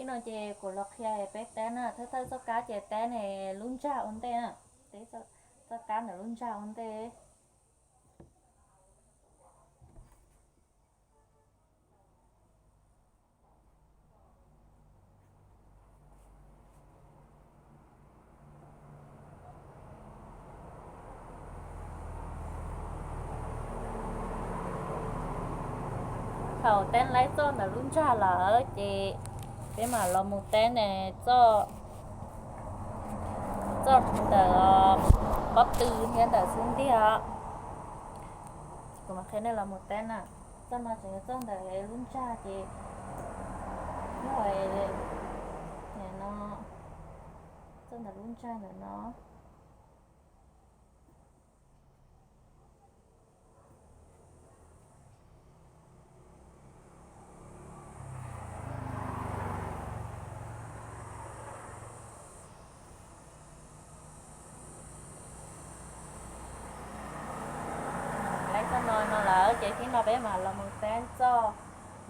Ib no ces kuv los qhia peb teb na, thawj thawj txoj kab ces teb ne lub ntsag ua ntej na, teb txoj kab ntawm lub ntsag ua ntej. Thaum teb laib txoj ntawm lub ntsag lawm ces peb mam los mus teb ne txoj, txoj ntawm pob tw thiab ntawm xub ntiag. Kuv mam qhia nej los mus teb na. Txoj no tseem yog txoj ntawm lub ntsag ces yog no, txoj ntawm lub ntsag ntawm no. Laib txoj no no lawm ces thib no peb mam los mus teb txoj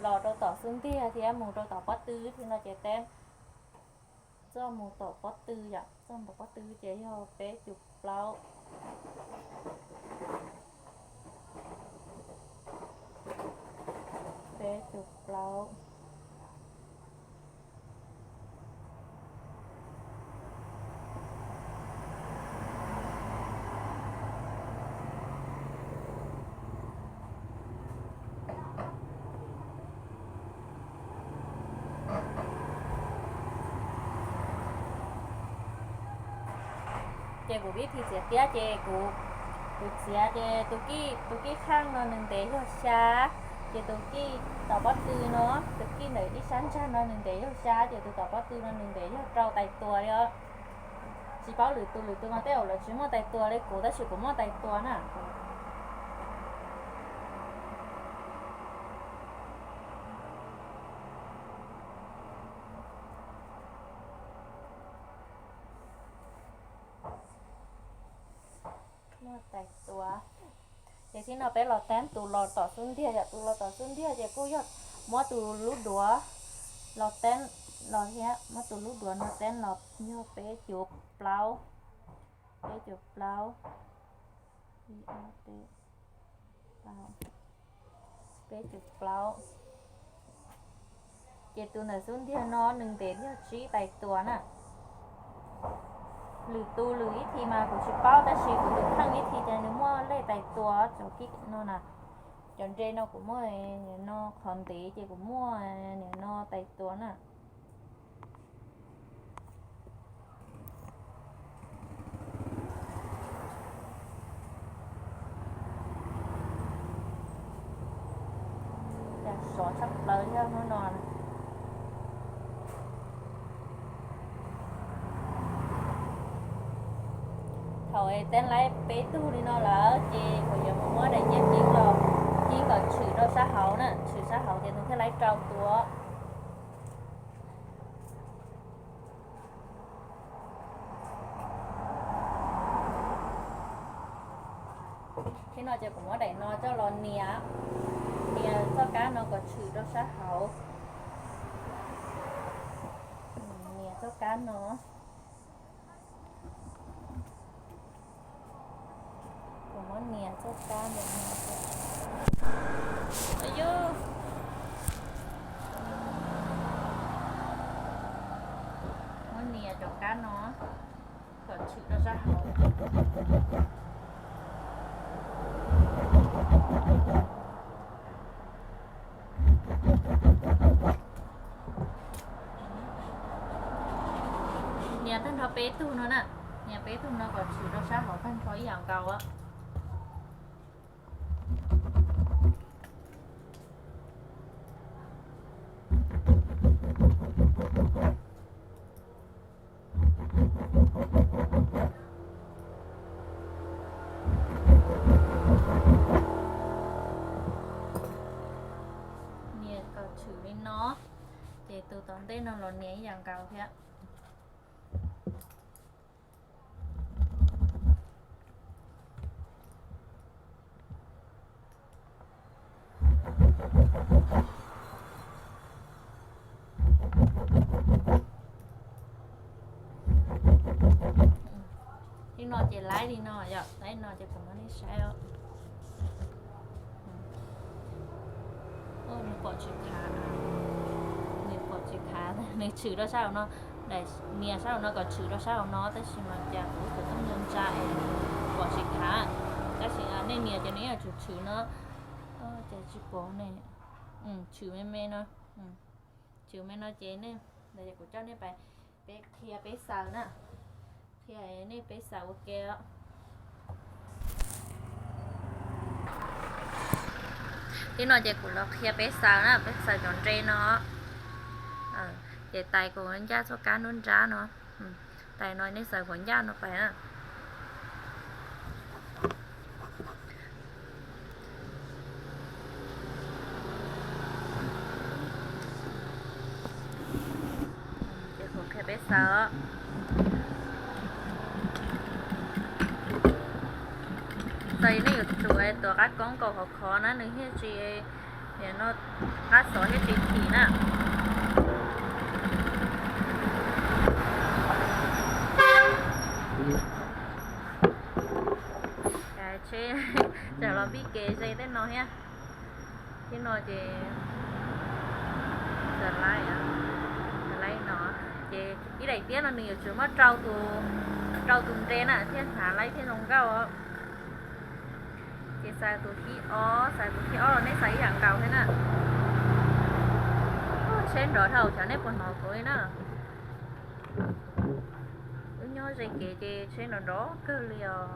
los rau tom xub ntiag thiab mus rau tom pob tw. Thib no ces teb txoj mus tom pob tw yom, txoj mus tom pob tw ces yog peb cum plaub, peb cum plaub. Ces kuv vib thi txiav tiab ces kuv, kuv txiav ces tus kij, tus kij khaaj no nws ntev yog xya, ces tus kij tom pob tw no, tus kij ntawm ib sab ntsag no nws ntev yog xya, ces tus tom pob tw no nws ntev yog rau tais tua li os. Tsis paub lwm tus, lwm tus mas tej zaum lawv tsis muaj tais tua li kuv, tab sis kuv muaj tais tua na. Muaj tais tua. Ces thib no peb los teeb tus los tom xub ntiag, yog tus los tom xub ntiag ces kuj yog muab tus lub duav los teeb los thiab, muab tus lub duav no teeb los yog peb cum plaub, peb cum plaub, peb cum plaub. Ces tus ntawm xub ntiag no nws ntev yog tsib tais tua na. Lwm tus lwm ib thi mas kuv tsis paub, tab sis kuv tus kheej ib thi ces nws muaj lej tais tua tsoom kij no na. Cov nre no kuv muaj nim no qhov ntev ces kuv muaj nim no tais tua na. Cas sov tshaj plaws thiab hnub no. Thaum es teeb laib peb tug li no lawm ces kuv yuav mus muab daim nyiaj ceeb los, ceeb kom tshwm rau sab hauv na, tshwm sab hauv ces nws thiaj laib rau tua. Thib no ces kuv muab daim no coj los nias, nias txoj kab no kom tshwm rau sab hauv. Nias txoj kab no. Kuv muab nias txoj kab ntawm no. Yus, muab nias cov kab no kom tshwm rau sab hauv. Nias tag nrho peb tug no na, nias peb tug no kom tshwm rau sab hauv tag nrho ib yam nkaus. Nias kom tshwm li no, ces tus tom ntej no los nias ib yam nkaus thiab. No ces laib li no yom, laib no ces kuv muab nej saib os. Nws pom tsis khav, nws pom tsis khav, nws tshwm rau sab hauv no, nias sab hauv no kom tshwm rau sab hauv no, tab sis mas cas kuv tus kheej ntsa es pom tsis khav. Tab sis nej nias ces nws yuav tsum tshwm no, ces tsis pom ne, tshwm me me no, tshwm me no ces nej, kuv coj nej pais, peb qhia peb xaws na, qhia nej peb xaws ua ke os. Tib no ces kuv los qhia peb xaws na, peb xaws cov nre no, ces tais kuv ncaj txoj kab nruab nrab no, tais no nej xaws huv ncaj no pais na. Ces kuv qhia peb xaws, xaws nej yuav tsum tuav qab koob kom khov khov na, nws thiaj tsis, no, qab xov thiaj tsis thim na. Tsheb tseem los npij kev ze tej no thiab. Tib no ces, laib no, ces ib daim tiab no nws yuav tsum muaj rau tus nre na thiaj hnav laib thiaj zoo nkauj. Ces xaws tus thib ob, xaws tus thib ob los nej xaws ib yam nkaus thiab na. Tsheb nrov dhau xyov nej puas hnov kuv li na. Wb nyob ze kev ces tsheb nrov nrov kawg li os.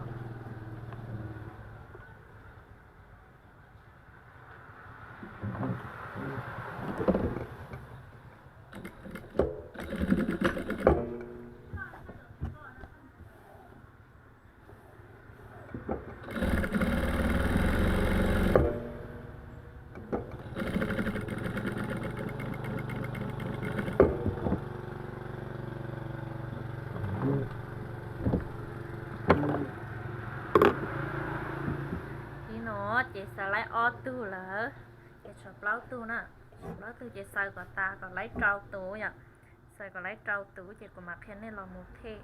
Tib no ces xaws laib ob tug lawm, ces tshuav plaub tug na, tshuav plaub tug ces xaws kom tas kom laib rau tus yom, xaws kom laib rau tus ces kuv mam qhia nej los mus them.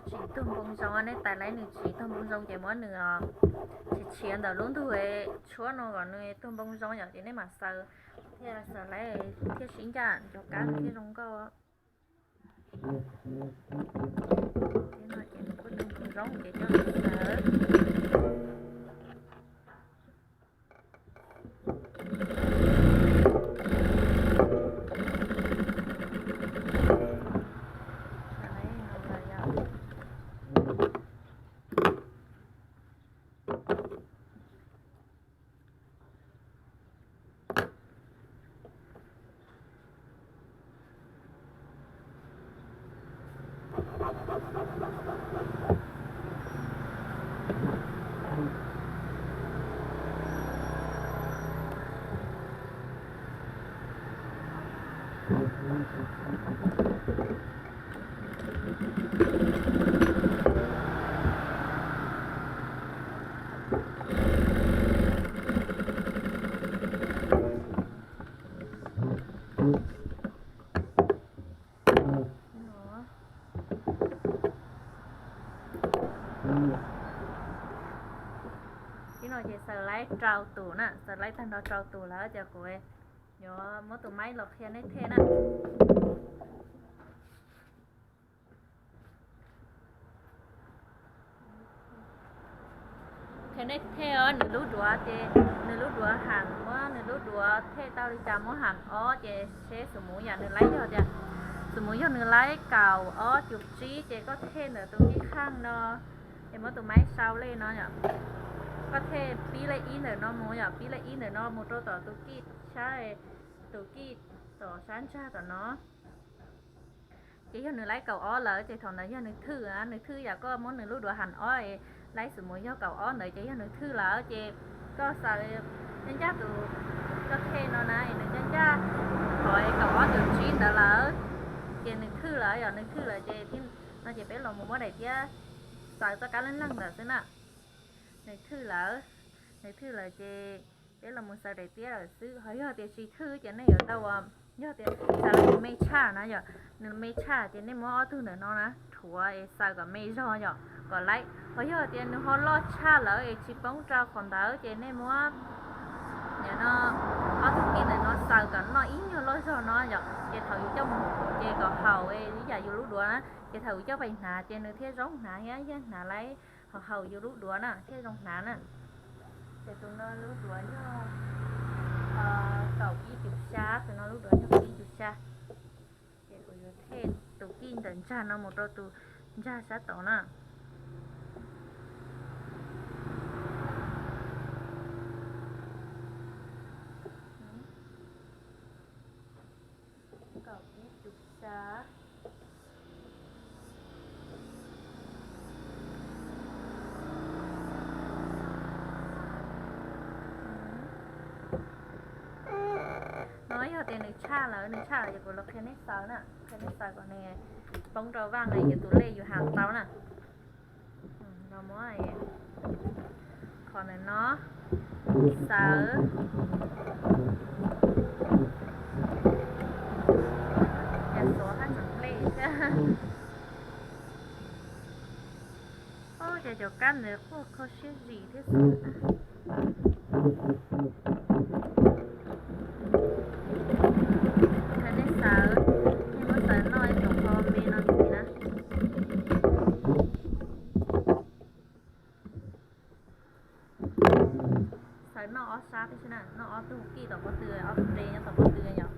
Tsis tuag npoo zoo, nej tais laib nws tsis tuag npoo zoo ces muab nws tsis tshiav ntawm lub ntug tshuab no kom nws tuag npoo zoo yom, ces nej mam xaws, thiaj xaws laib thiaj sib ncaj, cov kab nws thiaj zoo nkauj. Ces nws kuj tuag npoo zoo ces coj xaws. Xaws laib rau tus na, xaws laib tag nrho rau tus lawm ces kuv yuav muab tus maib los qhia nej thej na. Qhia nej thej os, nws lub duav ces nws lub duav ham, muab nws lub duav thej tau li cas muab ham ob ces seb xus mus yam nws laib yog tias, xus mus yog nws laib kaum ob cum tsib ces koj thej ntawm tus kij khaaj no, es muab tus maib sau lej no yom. Koj thej pib lej ib ntawm no mus yom, pib lej ib ntawm no mus rau tom tus kij sab, tus kij tom sab ntsag tom no. Ces yog nws laib kaum ob lawm ces thaum ntawd yog nws thwj, nws thwj yam koj muab nws lub duav ham ob, laib xus mus yog kaum ob ntawd ces yog nws thwj lawm ces koj xaws ncaj ncaj tus, koj thej no na, nws ncaj ncaj qhov kaum ob cum tsib ntawd lawm, ces nws thwj lawm, yog nws thwj lawm ces no ces peb los mus muab daim tiab xaws txoj kab leej leej ntawd xwb na. Nws thwj lawm, nws thwj lawm ces peb los mus xaws daim tiab lawm xwb. Ho yog tias tsis thwj ces nej yuav tau, yog tias xaws nws me tshaj na yom, nws me tshaj ces nej muab ob tug ntawm no na rhuav es xaws kom me zog yom, kom laib. Ho yog tias nws ho loj tshaj lawm es tsis poob rau qhov ntawd ces nej muab no, ob tug kij ntawm no xaws kom noj ib nyuag loj zog no yom, ces thaum yus coj mus ces kom haum ib yam yus lub duav na, ces thaum yus coj pais hnav ces nws thiaj zoo hnav thiab, thiaj hnav laib ho haum yus lub duav na thiaj zoo hnav na. Ces tus no lub duav yog kaum ib cum xya, tus no lub duav yog kaum ib cum xya. Ces kuv yuav thej tus kij ntawm ntsag no mus rau tus ntsag sab tod na. Kaum ib cum xya. No yog tias nws tshaj lawm, nws tshaj lawm ces kuv los qhia nej xaws na, qhia nej xaws kom nws poob rau vaj no ces tus lej yus ham tau na. Los muab qhov ntawm no xaws, xuav hab tseem nplej thiab. Ub, ces cov kab ntawd quaj kho siab zim thiab xwb. Yog nej xaws, nej muab xaws noj ib tsoom qho me no ntxiv na. Xaws noj ob sab tib si na, noj ob tug kij tom pob tw, ob tug de nyob tom pob tw yom.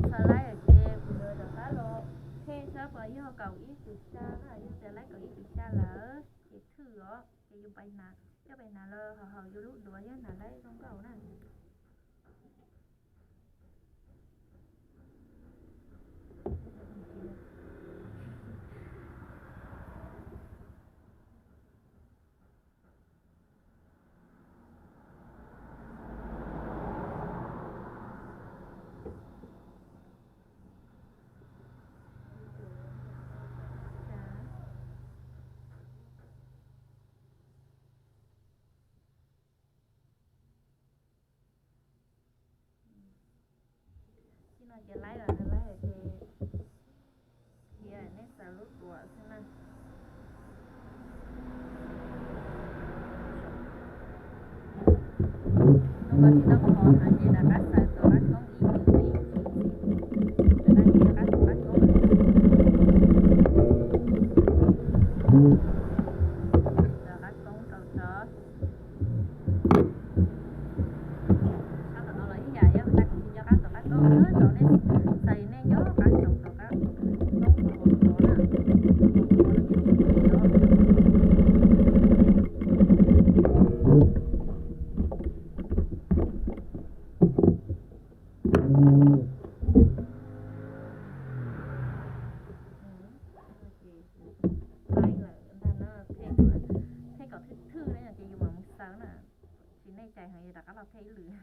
Xaws laib lawm ces kuv yuav rov qab los thej saib puas yog kaum ib cum xya na, yog tias laib kaum ib cum xya lawm ces thwj os, ces yus pais hnav, coj pais hnav los ho haum yus lub duav thiab hnav laib zoo nkauj na. Tib no ces laib los nws laib lawm ces thiab nej xaws lub duav xwb na. Hnub no tsis tau qhov no ces rov qab xaws tom qab koob ib ntsis ib ntsis, rov qab cia qab tom qab koob, tom qab koob rau tso. Sab tom no los ib yam, yog tas kuv tsis nco qab tom qab koob, txawm nej xaws nej nco qab tsoom tom qab koob qhov qhov na, qhov qhov no ces tsis muaj li os. Laib lawm ntag na, thej kom thwj thwj na ces yus mam mus xaws na, tsis nej cais heev rov qab los thej ib lwm.